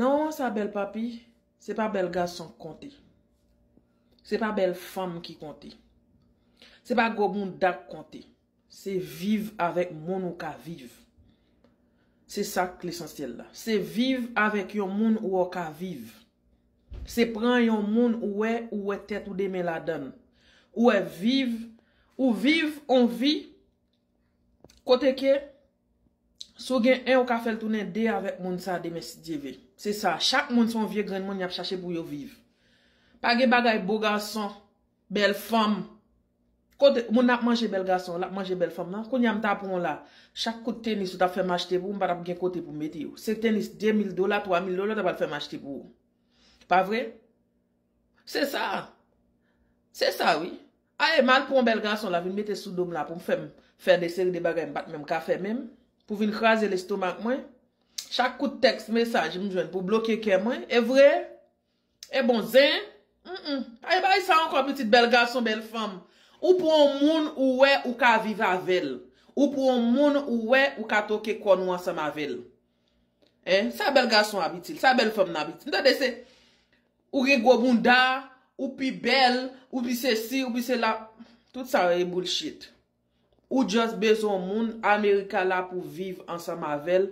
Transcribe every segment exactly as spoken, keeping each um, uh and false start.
Nan moman sa, bèl papi, se pa bèl gason k konte. Se pa bèl fanm ki konte. Se pa gwo bounda k konte. Se viv avèk moun ou ka viv. Se sa k lesansyèl la. Se viv avèk yon moun ou w ka viv. Se pran yon moun ou wè, ou wè tèt ou demen ladan l. Ou wè viv, ou viv on vi kote ke si w gen en, ou ka fè l tounen de avèk moun sa demen si Dye ve. Se sa, chak moun se yon vye grenn moun y ap chache pou yo viv. Pa gen bagay bo gason, bèl fanm. Kote moun ap manje bèl gason, l ap manje bèl fanm nan. Kounye a m ta pran w la. Chak kout tenis ou t ap fè m achte pou ou, m pa t ap gen kote pou m mete yo. Se tenis de mil dola, twa mil dola, ou ta pral fè m achte pou ou. Pa vre? Se sa. Se sa, wi. A, e m al pran bèl gason la, vin mete sou do m la pou m fè m fè de seri de bagay m pa t menm ka fè menm, pou vin kraze lestomak mwen. Chak kout tèks mesaj m jwenn pou bloke kè mwen, e vre? E bon zen? Mm-mm. Pa gen bagay sa ankò, pitit, bèl gason, bèl fanm. Ou pran yon moun ou wè ou ka viv avè l. Ou pran yon moun ou wè ou ka toke kò nou ansanm avè l. Hein? Sa bèl gason ap itil, sa bèl fanm nan ap itil. M tande se, ou gen gwo bounda, ou pi bèl, ou pi sesi, ou pi sela. Tout sa yo e bullshit. Ou just bezwen yon moun, Amerika la pou viv ansanm avè l,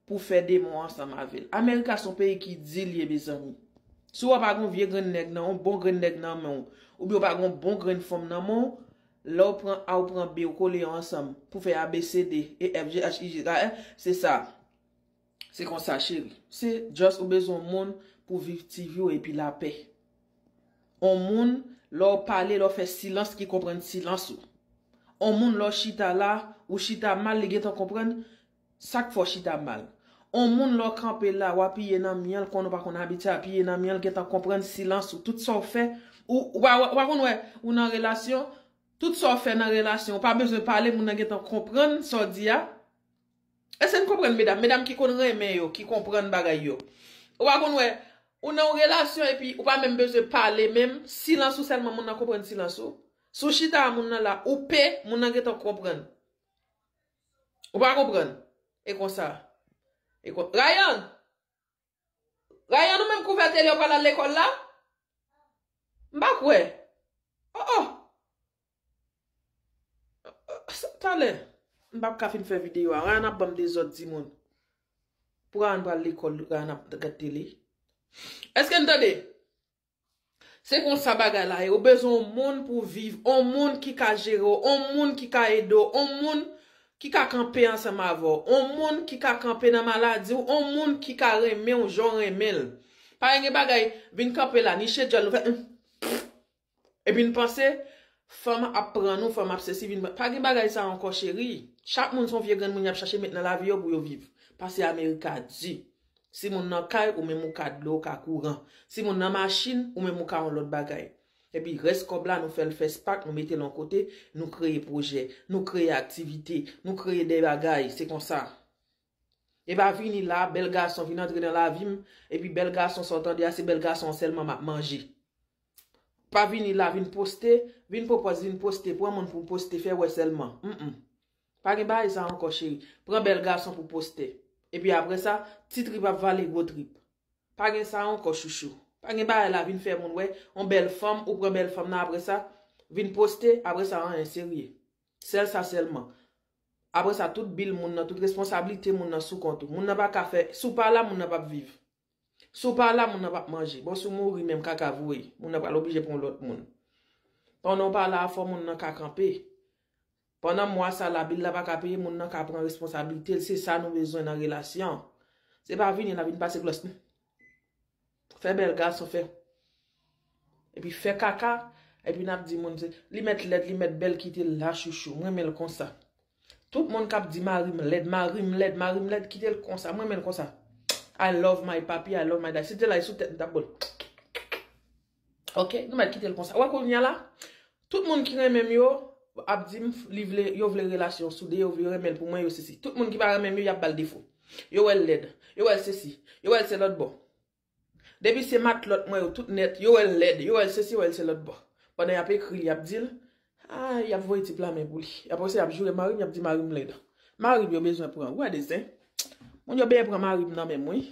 pou fè demon ansanm avè l. Amerika se yon peyi ki di l ye, mezanmi. Si w pa gen yon vye grenn nèg nan, yon bon grenn nèg nan men w, oubyen w pa gen yon bon grenn fanm nan men w, lè w pran A, w pran B, w kole yo ansanm pou fè A B C D, E F G H I J K L, se sa. Se konsa, cheri. Se just ou bezwen yon moun pou viv ti vi w epi lapè. On moun, lè w pale, lè w fè silans, ki konprann silans ou. On moun, lè w chita la, ou chita mal, li gentan konprann sa k fè w chita mal. On moun, lè w kanpe la, w apiye nan myen l, konn ou pa konn abitye apiye nan myen l, gentan konprann silans ou. Tout sa w fè, ou, ou pa, ou pa konn wè, ou nan relasyon, tout sa w fè nan relasyon, ou pa bezwen pale, moun nan gentan konprann sa w di a. Èske n konprann, medam? Medam ki konn renmen yo, ki konprann bagay yo. Ou pa konn wè, ou nan yon relasyon epi ou pa menm bezwen pale menm, silans ou sèlman moun nan konprann silans ou. Si w chita a moun nan la, ou pe, moun nan gentan konprann. Ou pa konprann? E konsa. E kon... Ryan! Ryan, ou menm k ouvè tele, ou pral al lekòl la? M pa kwè. Oh, oh! Sa talè. M p ap ka fin fè videyo a. Ryan ap ban m dezòd, timoun. Pou Ryan pral lekòl, Ryan ap gad tele. Èske n tande? Se konsa bagay la ye. Ou bezwen yon moun pou viv, yon moun ki ka jere w, yon moun ki ka ede w, yon moun ki ka kanpe ansanm avè w, yon moun ki ka kanpe nan maladi w, yon moun ki ka renmen w jan w renmen l. Pa gen bagay, vin kanpe la, niche djòl nou fè, hmm. Epi n panse, fanm ap pran nou, fanm ap sesi, vin pran. Pa gen bagay sa ankò, cheri. Chak moun se yon vye grenn moun y ap chache met nan lavi yo pou yo viv. Pase Amerika di. Si moun nan kay, ou menm ou ka dlo, ou ka kouran. Si moun nan machin, ou menm ou ka yon lòt bagay. Epi rès kòb la, nou fè l fè spak, nou mete l yon kote, nou kreye pwojè, nou kreye aktivite, nou kreye de bagay. Se konsa. E pa vini la, bèl gason vin antre nan lavi m, epi bèl gason sa w tande a, se bèl gason an sèlman m ap manje. Pa vini la, vin poste, vin pran pòz, vin poste, pran moun pou poste, fè wè sèlman. Mm, mm. Pa gen bagay sa ankò, cheri. Pran bèl gason pou poste. Epi apre sa, ti trip ap vale gwo trip. Pa gen sa ankò, chouchou. Pa gen bagay la, vin fè moun wè, on bèl fanm, ou pran bèl fanm nan, apre sa, vin poste, apre sa, anyen serye. Sèl sa sèlman. Apre sa, tout bil moun nan, tout responsablite moun nan sou kont ou. Moun nan pa ka fè, si w pa la, moun nan p ap viv. Si w pa la, moun nan p ap manje. Bon, si w mouri menm, kaka voye. Moun nan pral oblije pran yon lòt moun. Pandan w pa la, fò moun nan ka kanpe. Pandan mwa sa la, bil la pa ka peye, moun nan ka pran responsablite l. Se sa nou bezwen nan relasyon. Se pa vini la vin pase glòs. Fè bèl gason fè. Epi fè kaka, epi n ap di moun se, li mèt lèd, li mèt bèl, kite l la chouchou. M renmen l konsa. Tout moun k ap di mari m lèd, mari m lèd, mari m lèd, kite l konsa. M renmen l konsa. I love my papi, I love my daddy. Si te la, e sou tèt m t ap bo l. Ok, nou mèt kite l konsa. Ou wè kounye a la, tout moun ki renmen m yo ap di m li vle, yo vle relasyon sou de, yo vle renmen l pou mwen, yo sesi. Tout moun ki pa renmen m yo, y ap ba l defo. Yo wè l lèd, yo wè l sesi, yo wè l se lòt bò. Depi se matlòt mwen yo tout nèt, yo wè l lèd, yo wè l sesi, yo wè l se lòt bò. Pandan y ap ekri l, y ap di l, ah, y ap voye ti plamen pou li. Y ap panse y ap joure mari m, y ap di mari m lèd. Mari m yo bezwen pran, ou wè de zen. Moun yo benyen pran mari m nan men m, wi.